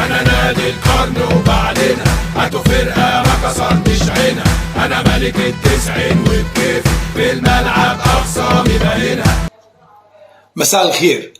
انا نادي القرن وبعلنها، هاتوا فرقة ما كسرتش عينها. انا ملك التسعين وبكيف في الملعب اخصامي باهنها. مساء الخير،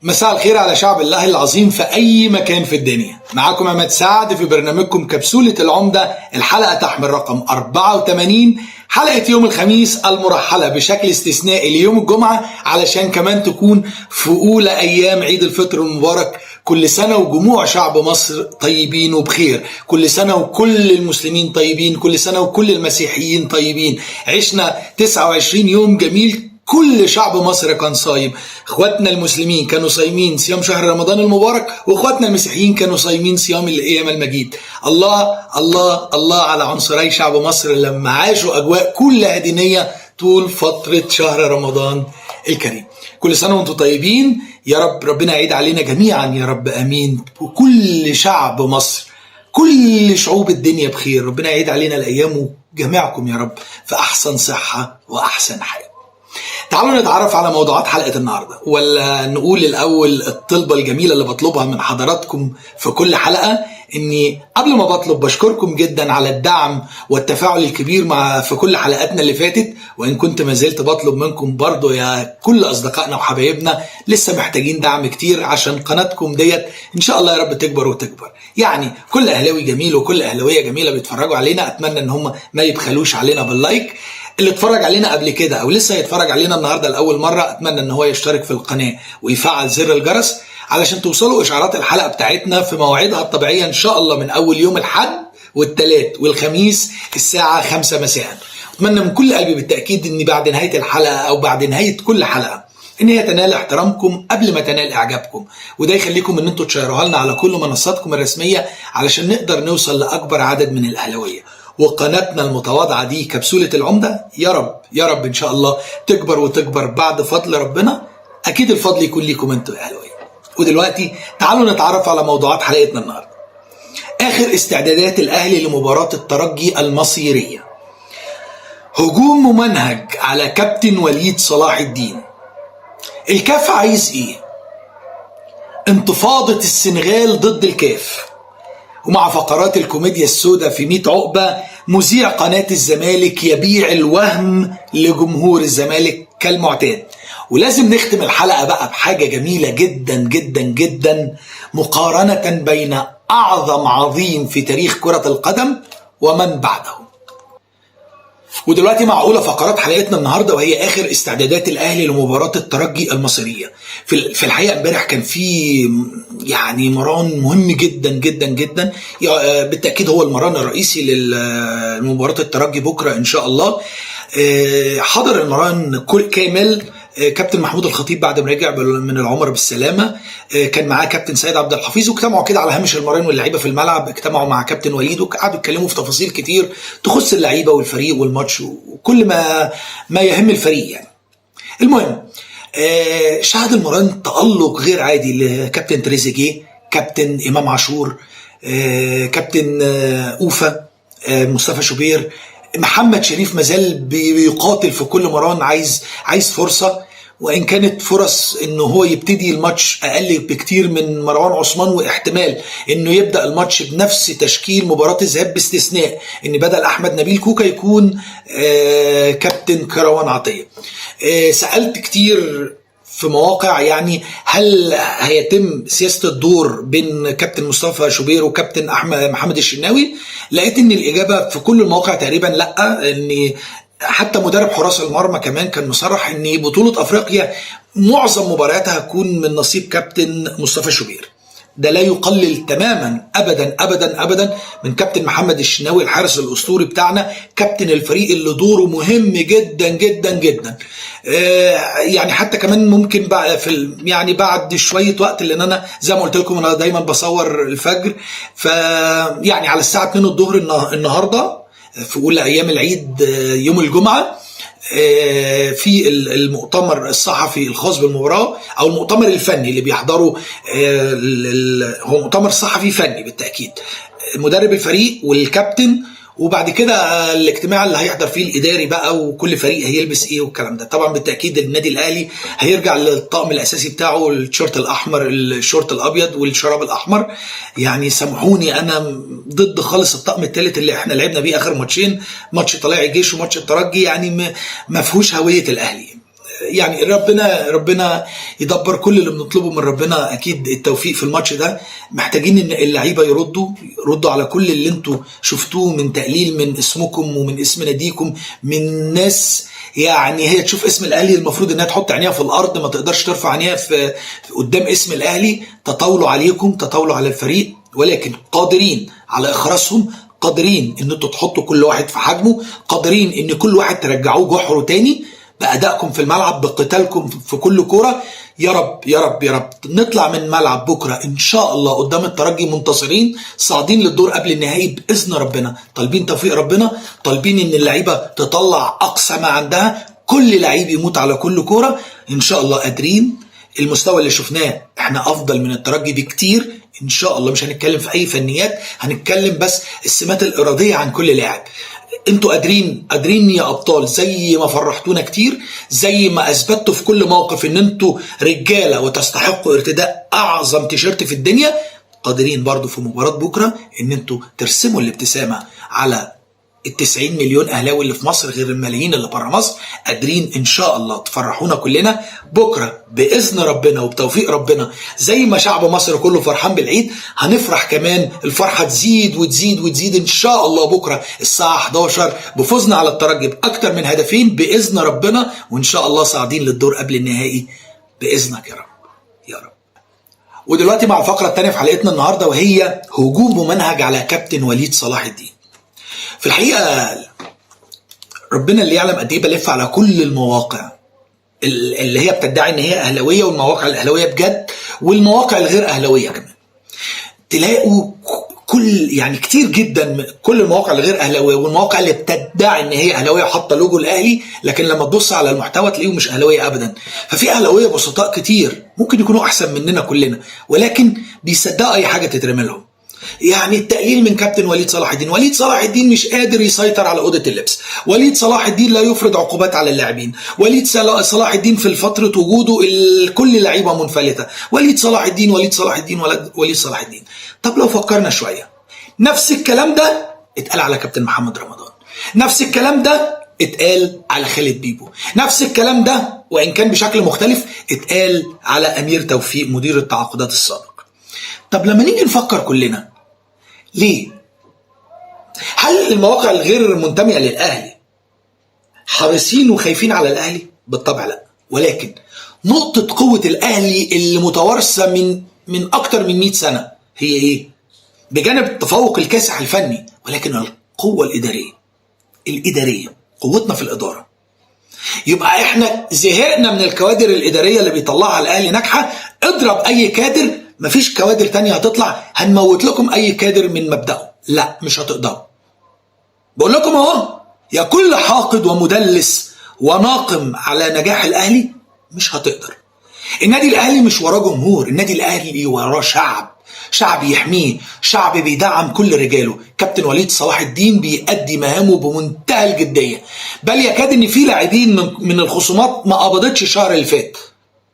مساء الخير على شعب الله العظيم في أي مكان في الدنيا. معاكم عماد سعد في برنامجكم كبسولة العمدة، الحلقة تحمل رقم 84، حلقة يوم الخميس المرحلة بشكل استثنائي ليوم الجمعة علشان كمان تكون في أولى أيام عيد الفطر المبارك. كل سنة وجموع شعب مصر طيبين وبخير، كل سنة وكل المسلمين طيبين، كل سنة وكل المسيحيين طيبين. عشنا 29 يوم جميل، كل شعب مصر كان صايم. اخواتنا المسلمين كانوا صايمين صيام شهر رمضان المبارك، واخواتنا المسيحيين كانوا صايمين صيام القيامة المجيد. الله الله الله على عنصري شعب مصر لما عاشوا اجواء كلها دينية طول فترة شهر رمضان الكريم. كل سنة وانتم طيبين يا رب، ربنا يعيد علينا جميعا يا رب، امين. وكل شعب مصر، كل شعوب الدنيا بخير، ربنا يعيد علينا الايام وجميعكم يا رب في احسن صحة واحسن حال. تعالوا نتعرف على موضوعات حلقة النهاردة، ولا نقول الأول الطلبة الجميلة اللي بطلبها من حضراتكم في كل حلقة. إني قبل ما بطلب بشكركم جدا على الدعم والتفاعل الكبير مع في كل حلقاتنا اللي فاتت، وإن كنت ما زلت بطلب منكم برضو يا كل أصدقائنا وحبايبنا، لسه محتاجين دعم كتير عشان قناتكم ديت إن شاء الله يا رب تكبر وتكبر. يعني كل أهلاوي جميل وكل أهلاوية جميلة بيتفرجوا علينا، أتمنى إن هم ما يبخلوش علينا بال like. اللي اتفرج علينا قبل كده او لسه هيتفرج علينا النهارده لاول مرة، اتمنى ان هو يشترك في القناة ويفعل زر الجرس علشان توصلوا اشعارات الحلقة بتاعتنا في مواعيدها الطبيعية ان شاء الله من اول يوم الاحد والثلاث والخميس الساعة 5 مساء. اتمنى من كل قلبي بالتاكيد ان بعد نهاية الحلقة او بعد نهاية كل حلقة ان هي تنال احترامكم قبل ما تنال اعجابكم، وده يخليكم ان انتوا تشيروها لنا على كل منصاتكم الرسمية علشان نقدر نوصل لاكبر عدد من الاهلاوية. وقناتنا المتواضعة دي كبسولة العمدة يا رب يا رب إن شاء الله تكبر وتكبر بعد فضل ربنا، أكيد الفضل يكون ليكم أنتوا يا أهلاوية. ودلوقتي تعالوا نتعرف على موضوعات حلقتنا النهاردة. آخر استعدادات الأهلي لمباراة الترجي المصيرية، هجوم ممنهج على كابتن وليد صلاح الدين، الكاف عايز إيه، انتفاضة السنغال ضد الكاف، ومع فقرات الكوميديا السوداء في 100 عقبة، مذيع قناة الزمالك يبيع الوهم لجمهور الزمالك كالمعتاد. ولازم نختم الحلقة بقى بحاجة جميلة جدا جدا جدا، مقارنة بين أعظم عظيم في تاريخ كرة القدم ومن بعده. ودلوقتي مع اولى فقرات حلقتنا النهارده، وهي اخر استعدادات الاهلي لمباراة الترجي المصرية. في الحقيقة امبارح كان في يعني مران مهم جدا جدا جدا، بالتاكيد هو المران الرئيسي لمباراة الترجي بكره ان شاء الله. حضر المران كل كامل كابتن محمود الخطيب بعد ما رجع من العمرة بالسلامة، كان معاه كابتن سيد عبد الحفيظ، واجتمعوا كده على هامش المران واللعيبة في الملعب، اجتمعوا مع كابتن وليد وقعدوا يتكلموا في تفاصيل كتير تخص اللعيبة والفريق والماتش وكل ما يهم الفريق يعني. المهم شهد المران تألق غير عادي لكابتن تريزيجيه، كابتن إمام عاشور، كابتن أوفا، مصطفى شوبير، محمد شريف مازال بيقاتل في كل مران، عايز فرصة، وإن كانت فرص إنه هو يبتدي الماتش أقل بكتير من مروان عثمان، واحتمال إنه يبدأ الماتش بنفس تشكيل مباراة الذهاب باستثناء إن بدل أحمد نبيل كوكا يكون كابتن كروان عطية. سألت كتير في مواقع يعني هل هيتم سياسة الدور بين كابتن مصطفى شوبير وكابتن أحمد محمد الشناوي؟ لقيت ان الإجابة في كل المواقع تقريبا لا، ان حتى مدرب حراس المرمى كمان كان مصرح ان بطولة افريقيا معظم مبارياتها هتكون من نصيب كابتن مصطفى شوبير. ده لا يقلل تماما ابدا ابدا ابدا من كابتن محمد الشناوي الحارس الاسطوري بتاعنا، كابتن الفريق اللي دوره مهم جدا جدا جدا. يعني حتى كمان ممكن بقى في يعني بعد شوية وقت، لان انا زي ما قلت لكم انا دايما بصور الفجر، ف يعني على الساعة 2 الظهر النهارده في اولى ايام العيد يوم الجمعة في المؤتمر الصحفي الخاص بالمباراة او المؤتمر الفني اللي بيحضره، هو مؤتمر صحفي فني بالتاكيد، مدرب الفريق والكابتن وبعد كده الاجتماع اللي هيحضر فيه الاداري بقى، وكل فريق هيلبس ايه والكلام ده. طبعا بالتاكيد النادي الاهلي هيرجع للطقم الاساسي بتاعه، التيشيرت الاحمر، الشورت الابيض، والشراب الاحمر. يعني سامحوني، انا ضد خالص الطقم الثالث اللي احنا لعبنا بيه اخر ماتشين، ماتش طلائع الجيش وماتش الترجي، يعني ما فيهوش هوية الاهلي. يعني ربنا يدبر كل اللي بنطلبه من ربنا، اكيد التوفيق في الماتش ده. محتاجين ان اللعيبة يردوا على كل اللي انتوا شفتوه من تقليل من اسمكم ومن اسم ناديكم، من ناس يعني هي تشوف اسم الاهلي المفروض انها تحط عينيها في الارض، ما تقدرش ترفع عينيها في قدام اسم الاهلي. تطاولوا عليكم، تطاولوا على الفريق، ولكن قادرين على اخراسهم، قادرين ان انتوا تحطوا كل واحد في حجمه، قادرين ان كل واحد ترجعوه جحره تاني بأدائكم في الملعب، بقتالكم في كل كورة. يا رب يا رب يا رب نطلع من ملعب بكرة إن شاء الله قدام الترجي منتصرين، صاعدين للدور قبل النهائي بإذن ربنا. طالبين توفيق ربنا، طالبين إن اللعيبة تطلع أقصى ما عندها، كل لعيب يموت على كل كورة إن شاء الله. قادرين، المستوى اللي شفناه احنا أفضل من الترجي بكتير إن شاء الله. مش هنتكلم في أي فنيات، هنتكلم بس السمات الإرادية عن كل لاعب. انتوا قادرين، قادرين يا ابطال، زي ما فرحتونا كتير، زي ما اثبتوا في كل موقف ان انتوا رجاله وتستحقوا ارتداء اعظم تيشيرت في الدنيا. قادرين برضو في مباراة بكره ان انتوا ترسموا الابتسامة على 90 مليون اهلاوي اللي في مصر، غير الملايين اللي بره مصر. قادرين ان شاء الله تفرحونا كلنا بكره باذن ربنا وبتوفيق ربنا. زي ما شعب مصر كله فرحان بالعيد، هنفرح كمان، الفرحة تزيد وتزيد وتزيد ان شاء الله بكره الساعة 11 بفوزنا على الترجي باكتر من هدفين باذن ربنا، وان شاء الله صاعدين للدور قبل النهائي باذنك يا رب يا رب. ودلوقتي مع الفقرة الثانية في حلقتنا النهارده، وهي هجوم ممنهج على كابتن وليد صلاح الدين. في الحقيقة ربنا اللي يعلم قد ايه بلف على كل المواقع اللي هي بتدعي ان هي اهلاويه، والمواقع الاهلاوية بجد، والمواقع الغير اهلاويه كمان. تلاقوا كل يعني كتير جدا كل المواقع الغير اهلاويه والمواقع اللي بتدعي ان هي اهلاويه وحاطه لوجو الاهلي، لكن لما تبص على المحتوى تلاقيهم مش اهلاويه ابدا. ففي اهلاويه بسطاء كتير ممكن يكونوا احسن مننا كلنا، ولكن بيصدقوا اي حاجة تترمي لهم. يعني التقليل من كابتن وليد صلاح الدين، وليد صلاح الدين مش قادر يسيطر على أوضة اللبس، وليد صلاح الدين لا يفرض عقوبات على اللاعبين، وليد صلاح الدين في فترة وجوده كل لعيبة منفلتة، وليد صلاح الدين وليد صلاح الدين وليد صلاح الدين. طب لو فكرنا شوية، نفس الكلام ده اتقال على كابتن محمد رمضان، نفس الكلام ده اتقال على خالد بيبو، نفس الكلام ده وإن كان بشكل مختلف اتقال على أمير توفيق مدير التعاقدات السابق. طب لما نيجي نفكر كلنا ليه؟ هل المواقع الغير منتمية للأهلي حريصين وخايفين على الأهلي؟ بالطبع لا، ولكن نقطة قوة الأهلي اللي متوارثة من أكتر من 100 سنة هي إيه؟ بجانب التفوق الكاسح الفني، ولكن القوة الإدارية. الإدارية، قوتنا في الإدارة. يبقى إحنا زهقنا من الكوادر الإدارية اللي بيطلعها الأهلي ناجحة. اضرب أي كادر، مفيش كوادر تانية هتطلع، هنموت لكم أي كادر من مبدأه. لا، مش هتقدروا. بقول لكم أهو، يا كل حاقد ومدلس وناقم على نجاح الأهلي، مش هتقدر. النادي الأهلي مش وراه جمهور، النادي الأهلي وراه شعب، شعب يحميه، شعب بيدعم كل رجاله. كابتن وليد صلاح الدين بيأدي مهامه بمنتهى الجدية، بل يكاد ان في لاعبين من الخصومات ما قبضتش الشهر اللي فات،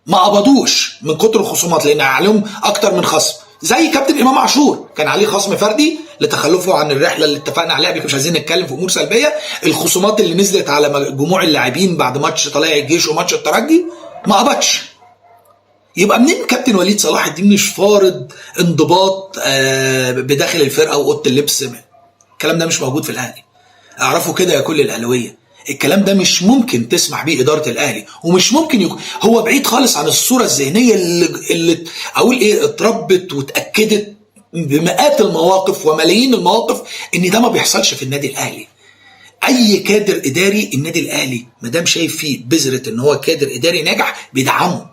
ما قبضوش من كتر الخصومات لان عليهم اكتر من خصم، زي كابتن امام عاشور كان عليه خصم فردي لتخلفه عن الرحلة اللي اتفقنا عليها قبل، مش عايزين نتكلم في امور سلبية. الخصومات اللي نزلت على جموع اللاعبين بعد ماتش طلائع الجيش وماتش الترجي ما قبضش. يبقى منين كابتن وليد صلاح الدين مش فارض انضباط بداخل الفرقة واوضه اللبس؟ الكلام ده مش موجود في الاهلي، اعرفوا كده يا كل الاهلاوية. الكلام ده مش ممكن تسمح بيه ادارة الاهلي، ومش ممكن يكون هو بعيد خالص عن الصورة الذهنية اللي اقول ايه اتربت واتاكدت بمئات المواقف وملايين المواقف ان ده ما بيحصلش في النادي الاهلي. اي كادر اداري النادي الاهلي ما دام شايف فيه بذرة ان هو كادر اداري ناجح بيدعمه،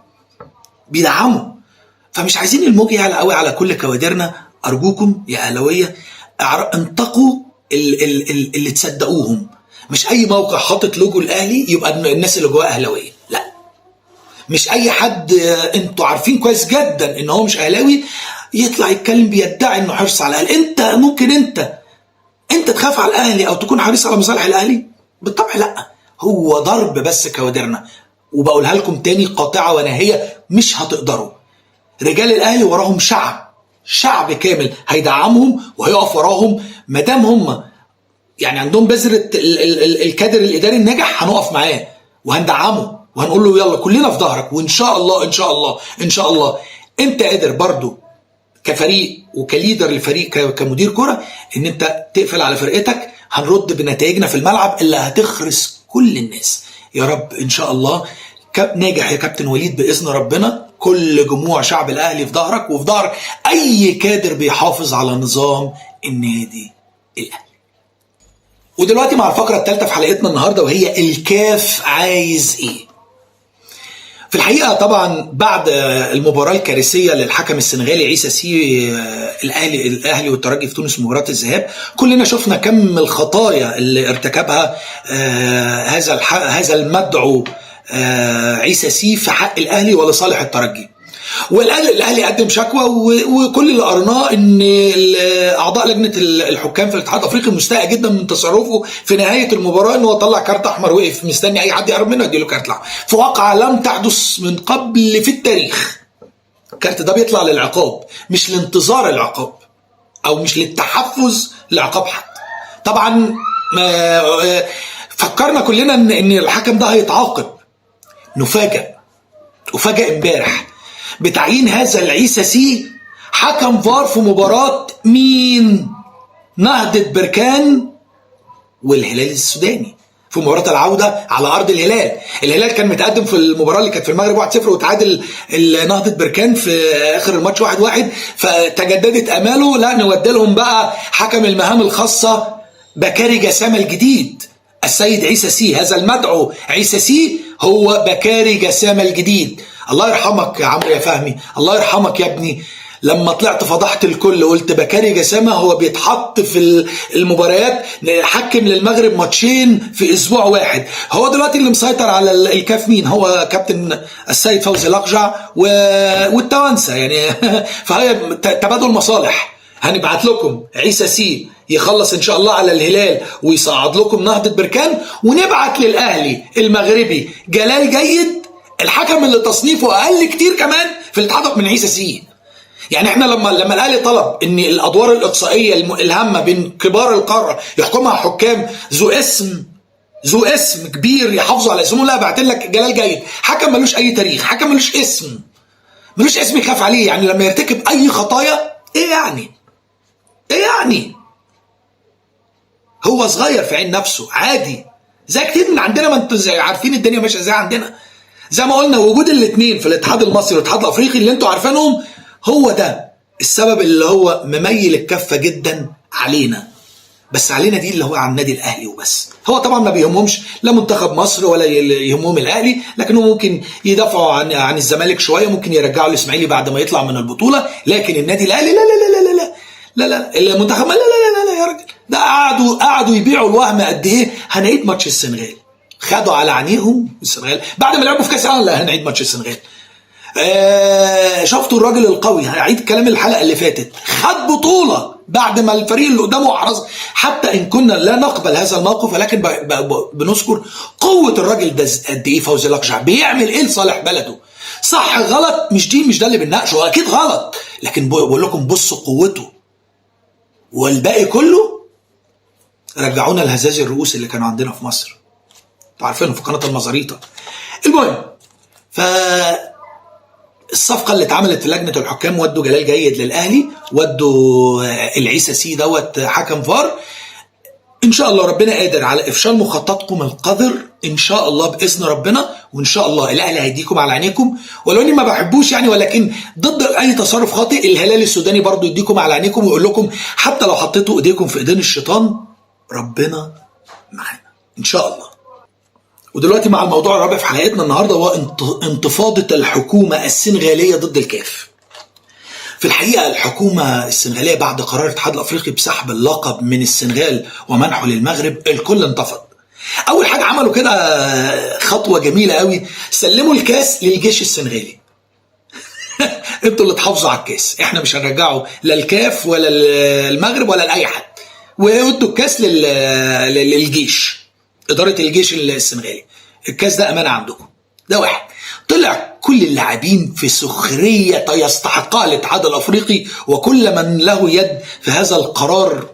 بيدعمه. فمش عايزين الموج يعلى قوي على كل كوادرنا. ارجوكم يا اهلاويه انتقوا اللي تصدقوهم. مش اي موقع حاطط لوجو الاهلي يبقى الناس اللي جواه اهلاويه، لا. مش اي حد انتوا عارفين كويس جدا ان هو مش اهلاوي يطلع يتكلم بيدعي انه حرص على الاهلي. انت ممكن انت انت تخاف على الاهلي او تكون حريص على مصالح الاهلي؟ بالطبع لا. هو ضرب بس كوادرنا، وبقولها لكم تاني قاطعه وناهيه، مش هتقدروا. رجال الاهلي وراهم شعب، شعب كامل هيدعمهم وهيقف وراهم ما دام هم يعني عندهم بذرة الكادر الاداري الناجح. هنقف معاه وهندعمه وهنقول له يلا كلنا في ظهرك، وان شاء الله ان شاء الله ان شاء الله انت قادر برضو كفريق وك leader للفريق كمدير كره ان انت تقفل على فرقتك. هنرد بنتائجنا في الملعب اللي هتخرس كل الناس يا رب ان شاء الله. ناجح يا كابتن وليد باذن ربنا، كل جموع شعب الاهلي في ظهرك وفي ظهر اي كادر بيحافظ على نظام النادي الاهلي. ودلوقتي مع الفقرة الثالثة في حلقتنا النهارده، وهي الكاف عايز ايه؟ في الحقيقة طبعا بعد المباراة الكارثية للحكم السنغالي عيسى سي الاهلي والترجي في تونس مباراة الذهاب، كلنا شفنا كم الخطايا اللي ارتكبها هذا المدعو عيسى سي في حق الاهلي ولصالح الترجي. والاهلي قدم شكوى، وكل اللي قرناه ان اعضاء لجنة الحكام في الاتحاد الافريقي مستاء جدا من تصرفه في نهاية المباراة، ان هو طلع كارت احمر وقف مستني اي حد يقرب منه يديله كارت احمر، في واقعه لم تحدث من قبل في التاريخ. الكارت ده بيطلع للعقاب مش لانتظار العقاب او مش للتحفز لعقاب حد. طبعا فكرنا كلنا ان الحكم ده هيتعاقب. نفاجئ امبارح بتعيين هذا العيسى سي حكم فار في مباراة مين؟ نهضة بركان والهلال السوداني في مباراة العودة على أرض الهلال. الهلال كان متقدم في المباراة اللي كانت في المغرب 1-0، وتعادل نهضة بركان في آخر الماتش 1-1، فتجددت أماله، لا نودي لهم بقى حكم المهام الخاصة بكاري جسامة الجديد السيد عيسى سي. هذا المدعو عيسى سي هو بكاري جسامة الجديد. الله يرحمك يا عمرو يا فهمي، الله يرحمك يا ابني، لما طلعت فضحت الكل قلت بكاري جسامة هو بيتحط في المباريات، حكم للمغرب ماتشين في اسبوع واحد. هو دلوقتي اللي مسيطر على الكاف مين؟ هو كابتن السيد فوزي لقجع والتوانسه يعني. فهي تبادل مصالح. هنبعت لكم عيسى سي يخلص ان شاء الله على الهلال ويصعد لكم نهضة بركان، ونبعت للاهلي المغربي جلال جيد الحكم اللي تصنيفه اقل كتير كمان في الاتحاد من عيسى سي. يعني احنا لما الاهلي طلب ان الادوار الاقصائية الهامة بين كبار القارة يحكمها حكام ذو اسم كبير يحافظوا على اسمهم، لا بعت لك جلال جيد حكم ملوش اي تاريخ، حكم ملوش اسم، ملوش اسم يخاف عليه. يعني لما يرتكب اي خطايا ايه يعني؟ ايه يعني؟ هو صغير في عين نفسه عادي زي كتير من عندنا، ما انتوا عارفين الدنيا ماشية ازاي عندنا. زي ما قلنا وجود الاثنين في الاتحاد المصري والاتحاد الافريقي اللي انتوا عارفينهم هو ده السبب اللي هو مميل الكفة جدا علينا، بس علينا دي اللي هو على النادي الاهلي وبس. هو طبعا ما بيهمهمش لا منتخب مصر ولا يهمهم الاهلي، لكنهم ممكن يدافعوا عن الزمالك شوية، ممكن يرجعوا الاسماعيلي بعد ما يطلع من البطولة، لكن النادي الاهلي لا لا لا لا لا لا لا المنتخب لا لا لا لا يا راجل، ده قعدوا يبيعوا الوهم قد ايه. هنعيد ماتش السنغال، خدوا على عينيهم السنغال بعد ما لعبوا في كاس العالم، لا هنعيد ماتش السنغال. شفتوا الراجل القوي، هعيد كلام الحلقة اللي فاتت، خد بطوله بعد ما الفريق اللي قدامه احرز. حتى ان كنا لا نقبل هذا الموقف، ولكن بنذكر قوة الراجل ده قد ايه. فوزي لقجع بيعمل ايه لصالح بلده، صح غلط مش ده اللي بنناقشه، اكيد غلط، لكن بقول لكم بصوا قوته، والباقي كله رجعونا لهزاز الرؤوس اللي كانوا عندنا في مصر، انتوا عارفينه في قناة المزاريطه. المهم ف الصفقة اللي اتعملت في لجنة الحكام، ودوا جلال جيد للاهلي، ودوا العيسى سي دوت حكم فار. ان شاء الله ربنا قادر على افشال مخططكم القذر ان شاء الله باذن ربنا، وان شاء الله الاهلي هيديكم على عينيكم، ولو اني ما بحبوش يعني، ولكن ضد اي تصرف خاطئ. الهلال السوداني برضو يديكم على عينيكم ويقول لكم حتى لو حطيتوا ايديكم في ايدين الشيطان ربنا معانا ان شاء الله. ودلوقتي مع الموضوع الرابع في حلقتنا النهارده، هو انتفاضة الحكومة السنغاليه ضد الكاف. في الحقيقة الحكومة السنغاليه بعد قرار الاتحاد الافريقي بسحب اللقب من السنغال ومنحه للمغرب الكل انتفض. اول حاجة عملوا كده خطوة جميلة قوي، سلموا الكاس للجيش السنغالي. انتوا اللي تحافظوا على الكاس، احنا مش هنرجعه لا الكاف ولا المغرب ولا لاي حد. وادوا الكاس للجيش، ادارة الجيش السنغالي. الكاس ده امانه عندكم. ده واحد. طلع كل اللاعبين في سخرية يستحقها الاتحاد الافريقي وكل من له يد في هذا القرار.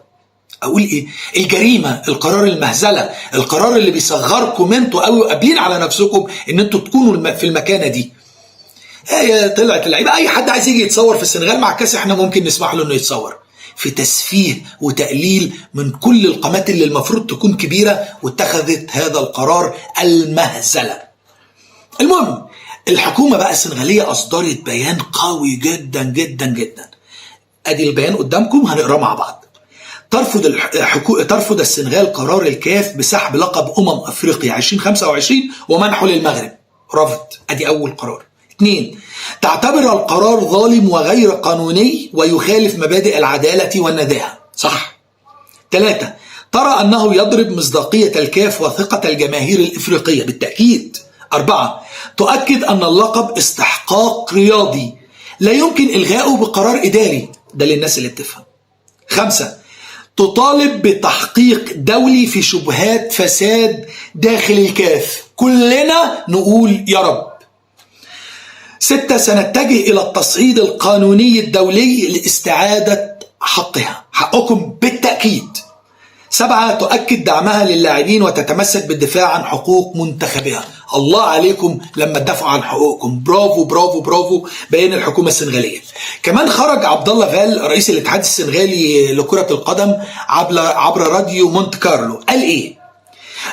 اقول ايه؟ الجريمة، القرار المهزلة، القرار اللي بيصغركم انتوا قوي وقابلين على نفسكم ان انتوا تكونوا في المكانة دي. هي طلعت اللعيبة، اي حد عايز يجي يتصور في السنغال مع الكاس احنا ممكن نسمح له انه يتصور. في تسفيه وتقليل من كل القامات اللي المفروض تكون كبيرة، واتخذت هذا القرار المهزلة. المهم الحكومة بقى السنغاليه اصدرت بيان قوي جدا جدا جدا. ادي البيان قدامكم، هنقراه مع بعض. ترفض السنغال قرار الكاف بسحب لقب افريقيا 2025 ومنحه للمغرب. رفض، ادي اول قرار. 2، تعتبر القرار ظالم وغير قانوني ويخالف مبادئ العدالة والنزاهة. صح. 3، ترى أنه يضرب مصداقية الكاف وثقة الجماهير الإفريقية. بالتأكيد. 4، تؤكد أن اللقب استحقاق رياضي لا يمكن إلغائه بقرار إداري. ده للناس اللي بتفهم. 5، تطالب بتحقيق دولي في شبهات فساد داخل الكاف. كلنا نقول يا رب. 6، سنتجه إلى التصعيد القانوني الدولي لاستعادة حقها. حقكم بالتأكيد. 7، تؤكد دعمها للاعبين وتتمسك بالدفاع عن حقوق منتخبها. الله عليكم لما تدافعوا عن حقوقكم. برافو برافو برافو، بيان الحكومة السنغالية. كمان خرج عبد الله فال رئيس الاتحاد السنغالي لكرة القدم عبر راديو مونت كارلو. قال ايه؟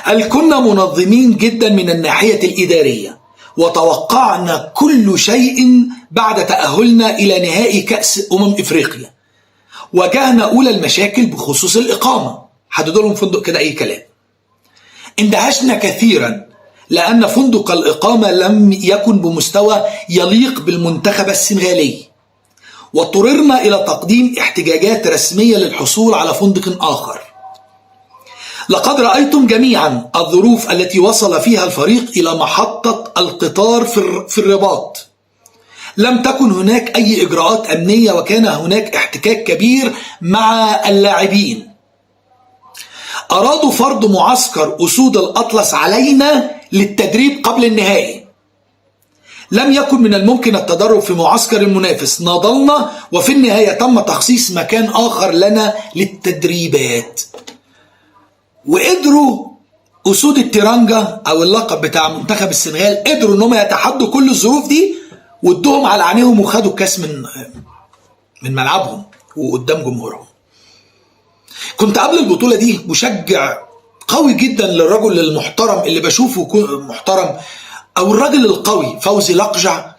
قال كنا منظمين جدا من الناحية الإدارية، وتوقعنا كل شيء بعد تأهلنا إلى نهائي كأس إفريقيا. واجهنا أولى المشاكل بخصوص الإقامة، حددوا لهم فندق كده أي كلام. اندهشنا كثيرا لأن فندق الإقامة لم يكن بمستوى يليق بالمنتخب السنغالي، واضطررنا إلى تقديم احتجاجات رسمية للحصول على فندق آخر. لقد رأيتم جميعا الظروف التي وصل فيها الفريق إلى محطة القطار في الرباط. لم تكن هناك أي إجراءات أمنية، وكان هناك احتكاك كبير مع اللاعبين. أرادوا فرض معسكر أسود الأطلس علينا للتدريب قبل النهائي. لم يكن من الممكن التدرب في معسكر المنافس. ناضلنا، وفي النهاية تم تخصيص مكان آخر لنا للتدريبات. وقدروا أسود التيرانجا أو اللقب بتاع منتخب السنغال، قدروا إنهم يتحدوا كل الظروف دي، وادوهم على عينيهم وخدوا الكاس من ملعبهم وقدام جمهورهم. كنت قبل البطولة دي مشجع قوي جدا للرجل المحترم اللي بشوفه محترم، أو الرجل القوي فوزي لقجع،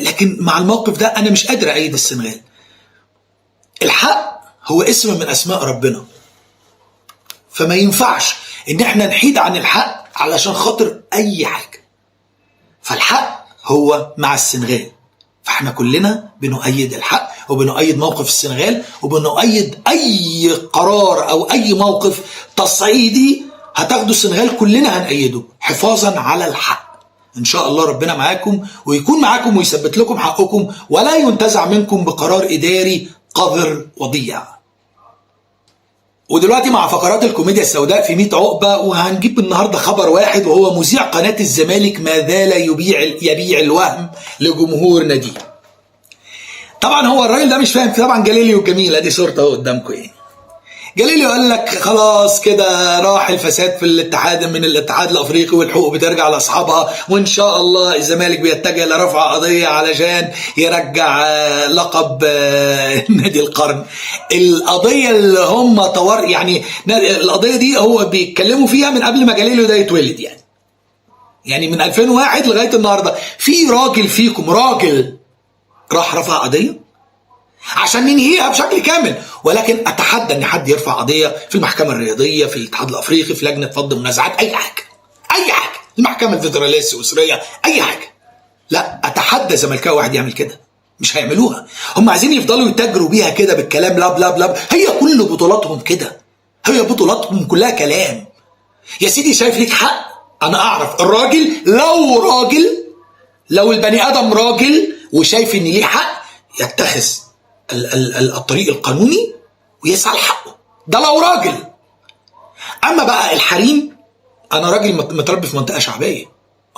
لكن مع الموقف ده أنا مش قادر أعيد السنغال. الحق هو اسم من أسماء ربنا، فما ينفعش إن احنا نحيد عن الحق علشان خاطر أي حاجة. فالحق هو مع السنغال، فاحنا كلنا بنؤيد الحق وبنؤيد موقف السنغال وبنؤيد أي قرار أو أي موقف تصعيدي هتاخده السنغال، كلنا هنأيده حفاظا على الحق. إن شاء الله ربنا معاكم ويكون معاكم ويثبت لكم حقكم ولا ينتزع منكم بقرار إداري قذر وضيع. ودلوقتي مع فقرات الكوميديا السوداء في 100 عقبة، وهنجيب النهاردة خبر واحد، وهو مذيع قناة الزمالك ما زال يبيع الوهم لجمهور ناديه. طبعا هو الراجل ده مش فاهم، طبعا جاليليو الجميل، ادي صورته اهو قدامكم يعني. جاليليو قال لك خلاص كده راح الفساد في الاتحاد من الاتحاد الافريقي والحقوق بترجع لاصحابها، وان شاء الله الزمالك بيتجه لرفع قضية علشان يرجع لقب نادي القرن. القضية اللي هم طور يعني القضية دي هو بيتكلموا فيها من قبل ما جاليليو ده يتولد، يعني من 2001 لغاية النهارده. في راجل فيكم راجل راح رفع قضية عشان ننهيها بشكل كامل، ولكن اتحدى ان حد يرفع قضية في المحكمة الرياضية، في الاتحاد الافريقي، في لجنة فض منازعات، اي حاجة، اي حاجة، المحكمة الفيدرالية السويسريه، اي حاجة. لا، اتحدى زملكاوي واحد يعمل كده، مش هيعملوها. هم عايزين يفضلوا يتاجروا بيها كده بالكلام، لا بلا بلا. هي كل بطولاتهم كده، هي بطولاتهم كلها كلام. يا سيدي شايف ليك حق، انا اعرف الراجل لو راجل، لو البني ادم راجل وشايف ان ليه حق، يتخذ الطريق القانوني ويسعى لحقه، ده لو راجل. اما بقى الحريم، انا راجل متربي في منطقة شعبية،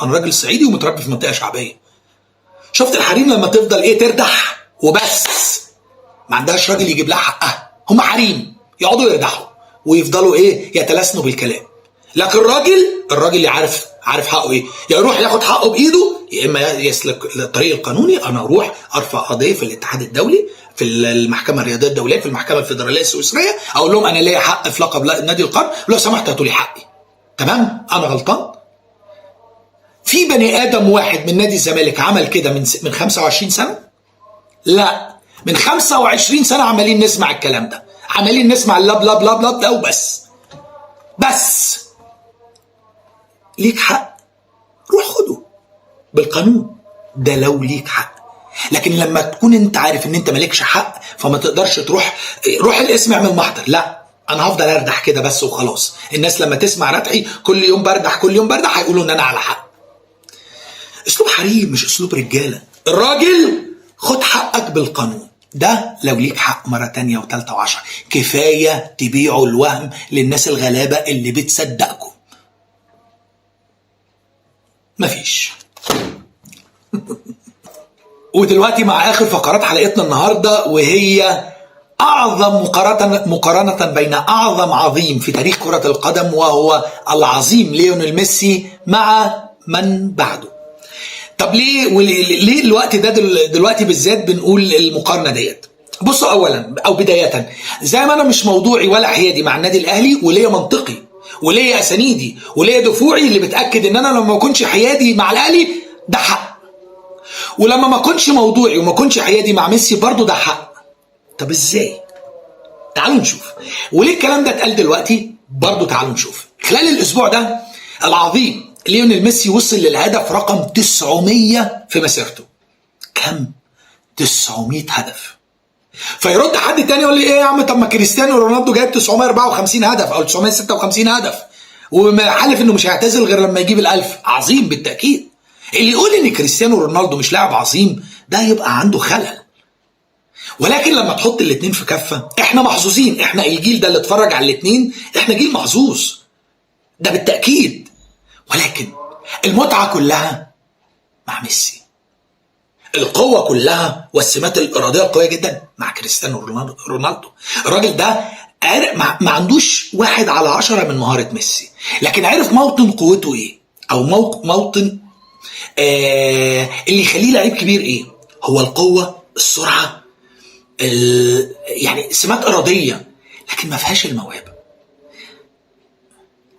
انا راجل صعيدي ومتربي في منطقة شعبية. شفت الحريم لما تفضل ايه تردح وبس، ما عندهاش راجل يجيب لها حقها، هم حريم يقعدوا يردحوا ويفضلوا ايه يتلاسنوا بالكلام. لكن الراجل اللي عارف حقه ايه، يا يروح ياخد حقه بايده، يا اما يسلك الطريق القانوني. انا اروح ارفع قضية في الاتحاد الدولي، في المحكمة الرياضية الدولية، في المحكمة الفيدرالية السويسريه، اقول لهم انا ليا حق في لقب نادي القرن، لو سمحت هاتوا لي حقي. تمام، انا غلطان. في بني ادم واحد من نادي الزمالك عمل كده من 25 سنة؟ لا، من 25 سنة عمالين نسمع الكلام ده، عمالين نسمع اللب لب لب لب ده وبس. بس ليك حق روح خده بالقانون، ده لو ليك حق. لكن لما تكون انت عارف ان انت مالكش حق، فما تقدرش تروح روح القسم اعمل محضر. لا، انا هفضل اردح كده بس وخلاص. الناس لما تسمع ردحي كل يوم بردح كل يوم بردح هيقولوا ان انا على حق. اسلوب حريم مش اسلوب رجاله. الراجل خد حقك بالقانون، ده لو ليك حق. مرة تانية وتالتة وعشرة، كفاية تبيعوا الوهم للناس الغلابة اللي بتصدقكم. مفيش. ودلوقتي مع آخر فقرات حلقتنا النهاردة، وهي أعظم مقارنة بين أعظم عظيم في تاريخ كرة القدم، وهو العظيم ليونيل ميسي، مع من بعده. طب ليه الوقت ده دلوقتي بالذات بنقول المقارنة ديت؟ بصوا، أولا أو بداية، زي ما أنا مش موضوعي ولا حيادي مع النادي الأهلي، وليا منطقي وليا أسانيدي وليا دفوعي اللي بتأكد إن أنا لما ما أكونش حيادي مع الأهلي ده حق، ولما ما أكونش موضوعي وما أكونش حيادي مع ميسي برضو ده حق. طب إزاي؟ تعالوا نشوف. وليه الكلام ده اتقال دلوقتي؟ برضو تعالوا نشوف. خلال الأسبوع ده العظيم ليونيل ميسي وصل للهدف رقم 900 في مسيرته. كم؟ 900 هدف. فيرد حد تاني يقول لي ايه يا عم، طب ما كريستيانو رونالدو جايب 954 هدف او 956 هدف، وما حلف انه مش هيعتزل غير لما يجيب ال1000. عظيم بالتاكيد. اللي يقول ان كريستيانو رونالدو مش لاعب عظيم ده يبقى عنده خلل. ولكن لما تحط الاثنين في كفه، احنا محظوظين، احنا الجيل ده اللي اتفرج على الاثنين، احنا جيل محظوظ ده بالتاكيد. ولكن المتعة كلها مع ميسي، القوة كلها والسمات الإرادية القوية جدا مع كريستيانو رونالدو. الراجل ده ما عندوش 1 على 10 من مهارة ميسي، لكن عرف موطن قوته إيه، أو موطن اللي يخليه لعيب كبير إيه، هو القوة، السرعة، يعني سمات إرادية، لكن ما فيهاش الموهبة.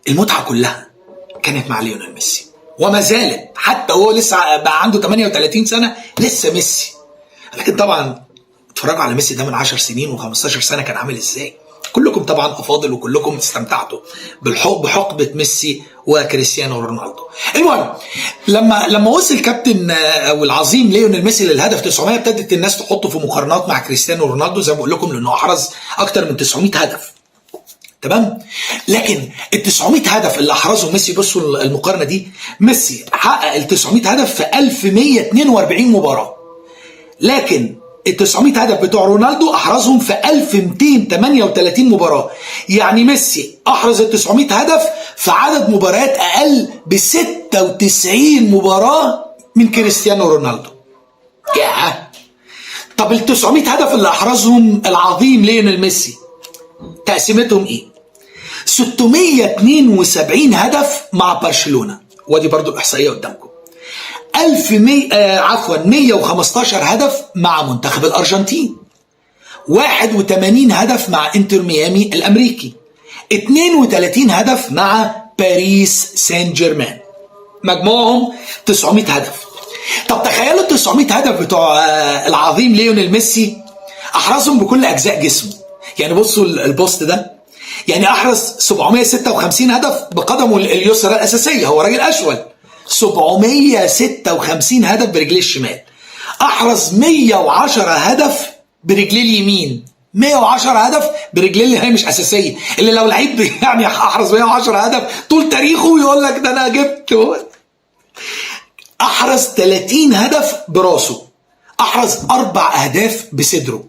المتعة كلها كانت مع ليونيل ميسي وما زالت، حتى وهو لسه بقى عنده 38 سنة لسه ميسي. لكن طبعا اتفرجوا على ميسي ده من 10 سنين و15 سنة كان عامل ازاي. كلكم طبعا افاضل وكلكم استمتعتوا بحقبة ميسي وكريستيانو رونالدو. المهم لما وصل كابتن او العظيم ليونيل ميسي للهدف 900، ابتدت الناس تحطه في مقارنات مع كريستيانو رونالدو زي ما بقول لكم، لانه احرز اكتر من 900 هدف. تمام؟ لكن ال 900 هدف اللي احرزهم ميسي، بصوا المقارنة دي، ميسي حقق ال 900 هدف في 1142 مباراة، لكن ال 900 هدف بتوع رونالدو احرزهم في 1238 مباراة. يعني ميسي احرز ال 900 هدف في عدد مباريات اقل ب 96 مباراة من كريستيانو رونالدو. ياه! طب ال 900 هدف اللي احرزهم العظيم ليونيل ميسي تقسيمتهم ايه؟ 672 هدف مع برشلونة، وادي برضو الاحصائية قدامكم. 115 هدف مع منتخب الارجنتين، 81 هدف مع انتر ميامي الامريكي، 32 هدف مع باريس سان جيرمان. مجموعهم 900 هدف. طب تخيلوا ال 900 هدف بتوع العظيم ليونيل ميسي احرزهم بكل اجزاء جسمه. يعني بصوا البوست ده، يعني احرز 756 هدف بقدمه اليسرى الاساسية، هو راجل اشول، 756 هدف برجليه الشمال، احرز 110 هدف برجليه اليمين، 110 هدف برجليه اللي هي مش اساسية، اللي لو لعيب يعني احرز 110 هدف طول تاريخه يقول لك ده انا جبت. احرز 30 هدف براسه، احرز 4 اهداف بصدره.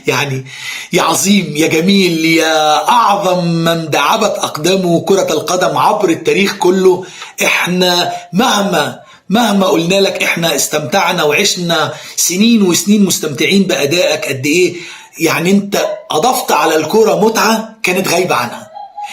يعني يا عظيم يا جميل، يا أعظم من دعبت أقدامه كرة القدم عبر التاريخ كله. احنا مهما قلنا لك احنا استمتعنا وعشنا سنين وسنين مستمتعين بأدائك قد ايه. يعني انت اضفت على الكرة متعة كانت غايبة عنها.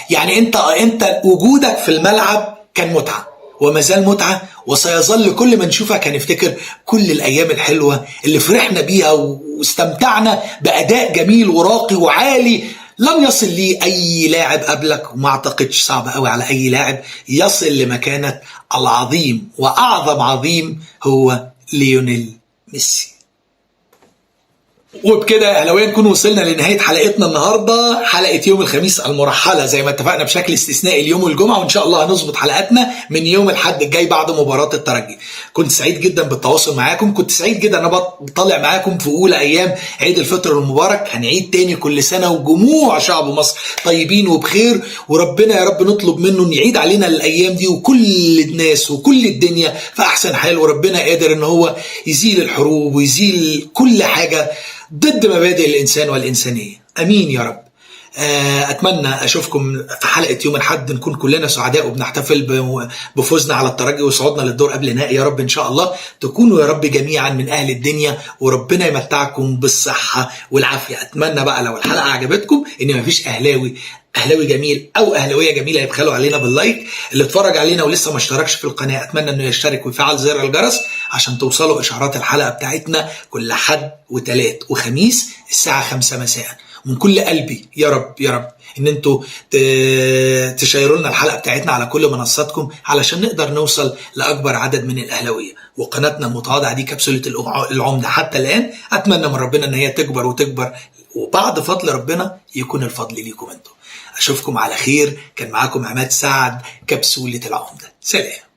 يعني انت وجودك في الملعب كان متعة وما زال متعة، وسيظل كل ما نشوفك هنفتكر كل الأيام الحلوة اللي فرحنا بيها واستمتعنا بأداء جميل وراقي وعالي لم يصل ليه أي لاعب قبلك، وما أعتقدش صعب قوي على أي لاعب يصل لمكانة العظيم وأعظم عظيم هو ليونيل ميسي. وبكده يا اهلاويه نكون وصلنا لنهاية حلقتنا النهارده، حلقة يوم الخميس المرحلة زي ما اتفقنا بشكل استثنائي اليوم الجمعة، وان شاء الله هنظبط حلقاتنا من يوم الاحد الجاي بعد مباراة الترجي. كنت سعيد جدا بالتواصل معاكم، كنت سعيد جدا انا بطلع معاكم في اولى ايام عيد الفطر المبارك. هنعيد تاني كل سنة وجموع شعب مصر طيبين وبخير، وربنا يا رب نطلب منه ان يعيد علينا الايام دي وكل الناس وكل الدنيا في احسن حال، وربنا قادر ان هو يزيل الحروب ويزيل كل حاجة ضد مبادئ الإنسان والإنسانية. أمين يا رب. أتمنى أشوفكم في حلقة يوم الأحد، نكون كلنا سعداء وبنحتفل بفوزنا على الترجي وصعودنا للدور قبل النهائي يا رب. إن شاء الله تكونوا يا رب جميعا من أهل الدنيا، وربنا يمتعكم بالصحة والعافية. أتمنى بقى لو الحلقة عجبتكم إن مفيش أهلاوي جميل أو أهلاوية جميلة يبخلوا علينا بال like. اللي اتفرج علينا ولسه ما اشتركش في القناة أتمنى إنه يشترك ويفعل زر الجرس عشان توصلوا إشعارات الحلقة بتاعتنا كل حد وتلات وخميس الساعة 5 مساء. من كل قلبي يا رب يا رب إن انتوا تشيروا لنا الحلقة بتاعتنا على كل منصاتكم علشان نقدر نوصل لأكبر عدد من الأهلاوية. وقناتنا المتواضعة دي كبسولة العمدة حتى الآن أتمنى من ربنا إن هي تكبر وتكبر، وبعد فضل ربنا يكون الفضل ليكم انتوا. أشوفكم على خير. كان معاكم عماد سعد، كبسولة العمدة. سلام.